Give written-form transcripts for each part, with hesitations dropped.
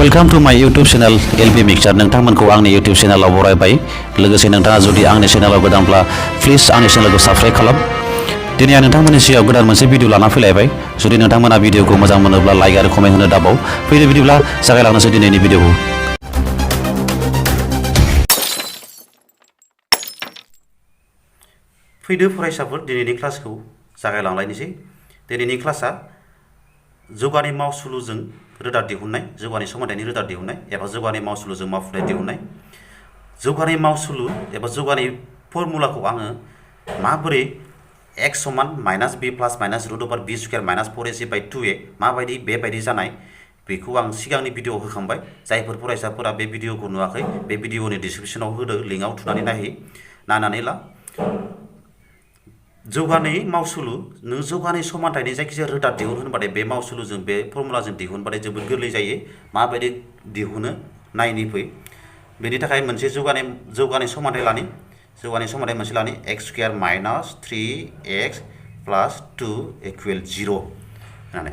Welcome to माय YouTube channel LB mixture नोंथांमोनखौ आंनि YouTube चैनलाव बरायबाय लोगोसे नोंथाङा जुदि आंनि चैनलाव गोदानब्ला प्लिज आंनि चैनलखौ साबस्क्राइब खालाम। दिनै आं नोंथांमोननि सिगाङाव गोदान मोनसे भिडिअ लाना फैलायबाय। जुदि नोंथांमोना भिडिअखौ मोजां मोनोब्ला लाइक आरो कमेन्ट होनो दाबाव। फैदो बिदिब्ला जागायलांनोसै दिनैनि भिडिअखौ। फैदो फरायसाफोर दिनैनि क्लासखौ जागायलांलायनोसै। दिनैनि क्लासआ जौगानाय मावसुलुजों रोदा दिहुननाय, जौगानाय समानथायनि रोदा दिहुननाय एबा जौगानाय मावसुलुजों मावफुंनाय दिहुननाय। जौगानाय मावसुलु एबा जौगानाय फर्मुलाखौ आङो माबोरै x समान माइनास b प्लास माइनास रुट अभार b स्क्वायर माइनास 4ac बाय 2a माबायदि बेबायदि जानाय बेखौ आं सिगांनि भिडिअआव होखांबाय। जायफोर फरायसाफोरा बे भिडिअखौ नुवाखै बे भिडिअनि डिसक्रिपसनाव होदो, लिंकआव थुनानै नायनानै ला। जौगानाय मावसुलु नों जौगानाय समानथायनि जायखिजाया रोदा दिहुन होनबाथाय बे मावसुलुजों बे फर्मुलाजों दिहुनबाथाय जोबोद गोरलै जायो। माबायदि दिहुनो नायनि फै। बेनि थाखाय मोनसे जौगानाय समानथाय लानि मोनसे लानि x स्क्वायर माइनास 3x प्लास 2 इक्वल 0 होननानै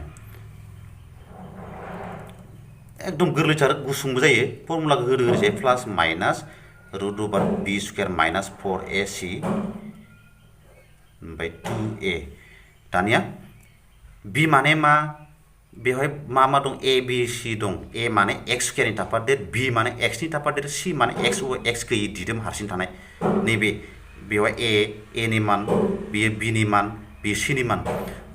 एकदम गोरलैथार, गुसुंबो जायो। फर्मुलाखौ होदो ओरैजाय प्लास माइनास रुट अभार b स्क्वायर माइनास 4ac ओमफ्राय 2a। दानिया b माने मा, बेवहाय मा दं a b c दं। a माने x स्क्वायरनि थाफादेर, b माने x नि थाफादेर, c माने x गैयै दिदोम हारसिं थानाय। नैबे बेवहाय a नि मान, बियो b नि मान, b c नि मान।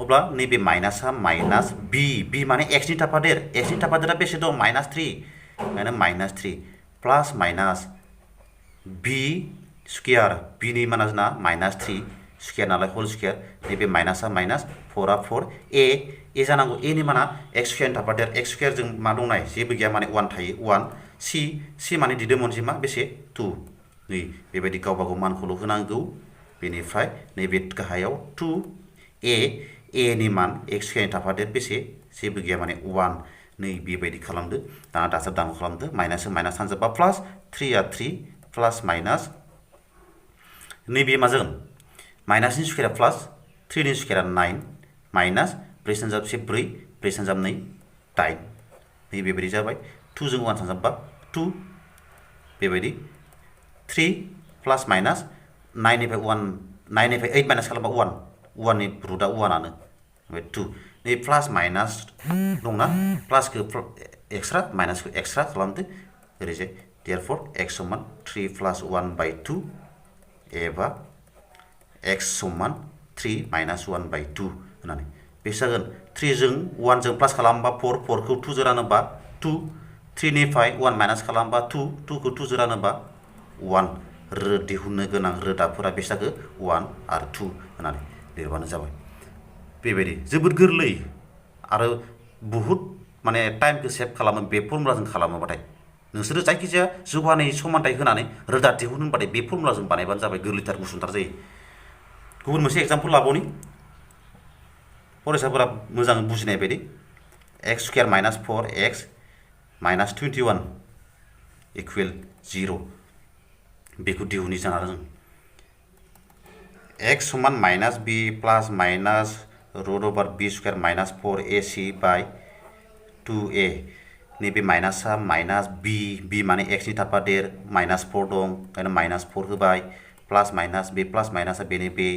अब्ला नैबे माइनासआ माइनास b माने x नि थाफादेरा बेसे दं माइनास 3 माने माइनास 3 प्लास माइनास b स्क्वायर, b नि माना जोंना माइनास 3 स्क्वायर नालाय होल स्क्वायर, नैबे माइनासआ माइनास 4आ 4 a जानांगौ। a नि माना x स्क्वायरनि थाफादेर, x स्क्वायरजों मा दंनाय जेबो गैया माने 1 थायो 1 c माने दिदोम अनजिमा बेसे 2। नै बेबायदि गावबा गाव मानखौल' होनांगौ। बेनिफ्राय नैबे गाहायाव 2a नि मान x स्क्वायरनि थाफादेर बेसे जेबो गैया माने 1। नै बेबायदि खालामदो। दाना दाजाब दानख खालामदो। माइनासजों माइनास सानजाबा प्लास 3आ 3 प्लास माइनास नैबे मा जागोन माइनासनि स्क्वायरा प्लास 3 नि स्क्वायरा 9 माइनास 4 सानजाबसे 4 4 सानजाब 2 8। नै बेबायदि जाबाय। 2 जों 1 सानजाबा 2 बेबायदि 3 प्लास माइनास 9 निफ्राय 8 माइनास खालामबा 1 नि रुटआ 1आनो ओमफ्राय 2। नै प्लास माइनास दंना, प्लासखौ एक्सट्रा माइनासखौ एक्सट्रा खालामदो ओरैजाय। देयरफर x समान 3 प्लास 1 बाय 2 एबा x समान 3 माइनास 1 बाय 2 होननानै बेसे जागोन। 3 जों 1 जों प्लास खालामबा 4 4खौ 2 जों रानोबा 2 3 निफ्राय 1 माइनास खालामबा 2 2खौ 2 जों रानोबा 1 दिहुननो गोनां रोदाफोरा बेसे जागोन 1 आरो 2 होननानै लिरबानो जाबाय। बेबायदि जोबोद गोरलै आरो बहुद माने टाइमखौ सेभ खालामो बे फर्मुलाजों खालामोबाथाय। नोंसोरो जायखिजाया जौगानाय समानथाय होनानै रोदा दिहुन होनबाथाय बे फर्मुलाजों बानायबानो जाबाय। गोरलैथार गुसुंथार जायो। गुबुन मोनसे एग्जाम्पल लाबावनि फरायसाफोरा मोजाङै बुजिनाय बायदि। x square minus 4x minus 21 equal 0 बेखौ दिहुननि जाना जों x समान माइनास b प्लास माइनास रुट अभार b स्क्वायर माइनास 4ac बाय 2a। नैबे माइनासआ माइनास b माने x नि थाफादेर माइनास 4 दं ओंखायनो माइनास 4 होबाय प्लास माइनास बे प्लास माइनासआ बेनि बे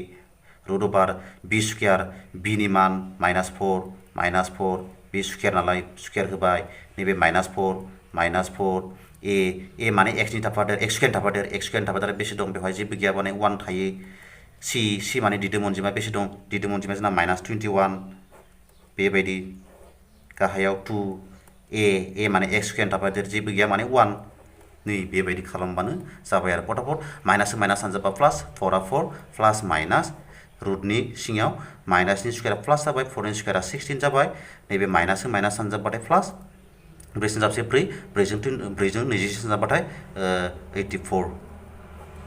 रुट अभार b स्क्वायर b नि मान माइनास 4 b स्क्वायर नालाय स्क्वायर होबाय। नैबे माइनास 4 a माने x नि थाफादेर x स्क्वायरनि थाफादेर बेसे दं बेवहाय जेबो गैया माने 1 थायो। c माने दिदोम अनजिमा बेसे दं, दिदोम अनजिमाया जोंना माइनास 21 बेबायदि। गाहायाव 2 a माने x स्क्वायरनि थाफादेर जेबो गैया माने 1। नै बेबायदि खालामबानो जाबाय आरो फटाफट माइनासजों माइनास सानजाबा प्लास 4आ 4 प्लास माइनास रुटनि सिङाव माइनासनि स्क्वायरा प्लास जाबाय 4 नि स्क्वायरा 16 जाबाय। नैबे माइनासजों माइनास सानजाबबाथाय प्लास 4 सानजाबसे 4 जों 26 सानजाबबाथाय 84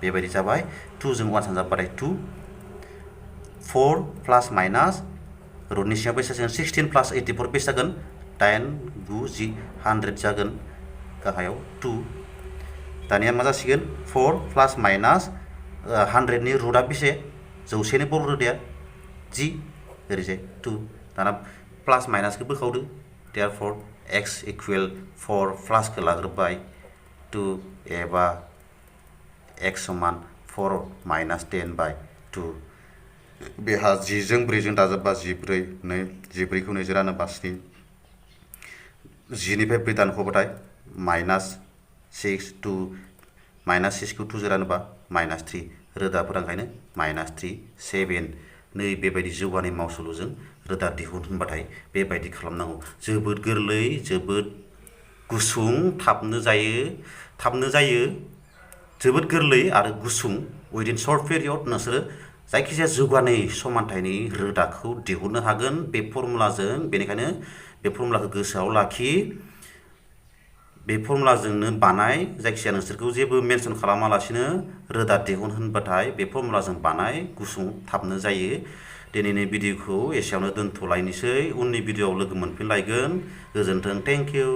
बेबायदि जाबाय। 2 जों 1 सानजाबबाथाय 2 4 प्लास माइनास रुटनि सिङाव बेसे जागोन 16 प्लास 84 बेसे जागोन 8 9 10 100 जागोन। गाहायाव 2 दानिया मा जासिगोन 4 प्लास माइनास 100 नि रुटआ बेसे जौसेनि बर' रोदाया 10 ओरैजाय 2 दाना प्लास माइनासखौ बोखावदो देयरफर x इक्वेल 4 प्लसखौ लाग्रोबाय 2 एबा x समान 4 माइनास 10 बाय 2 बेहा 10 जों 4 जों दाजाबबा 14 नै 14 खौ 2 रानोबा 7 10 निफ्राय 4 दानख'बाथाय माइनास 6 2 माइनास 6 खौ 2 जों रानोबा माइनास 3 रोदाफोरा ओंखायनो माइनास 3 7 नै बेबायदि जौगानाय मावसोलोजों रोदा दिहुन होनबाथाय बेबायदि खालामनांगौ जोबोद गोरलै जोबोद गुसुं थाबनो जायो जोबोद गोरलै आरो गुसुं उइदिन शर्ट पिरियड नोंसोरो जायखिजाया जौगानाय समानथायनि रोदाखौ दिहुननो हागोन बे फर्मुलाजों बेनिखायनो बे फर्मुलाखौ गोसोआव लाखि बे फर्मुलाजोंनो बानाय जायखिजाया नोंसोरखौ जेबो मेनसन खालामालासिनो रोदा दिहुन होनबाथाय बे फर्मुलाजों बानाय गुसुं थाबनो जायो दिनैनि भिडिअखौ एसेयावनो दोनथ'लायनोसै उननि भिडिअआव लोगो मोनफिनलायगोन गोजोन्थों थेंक इउ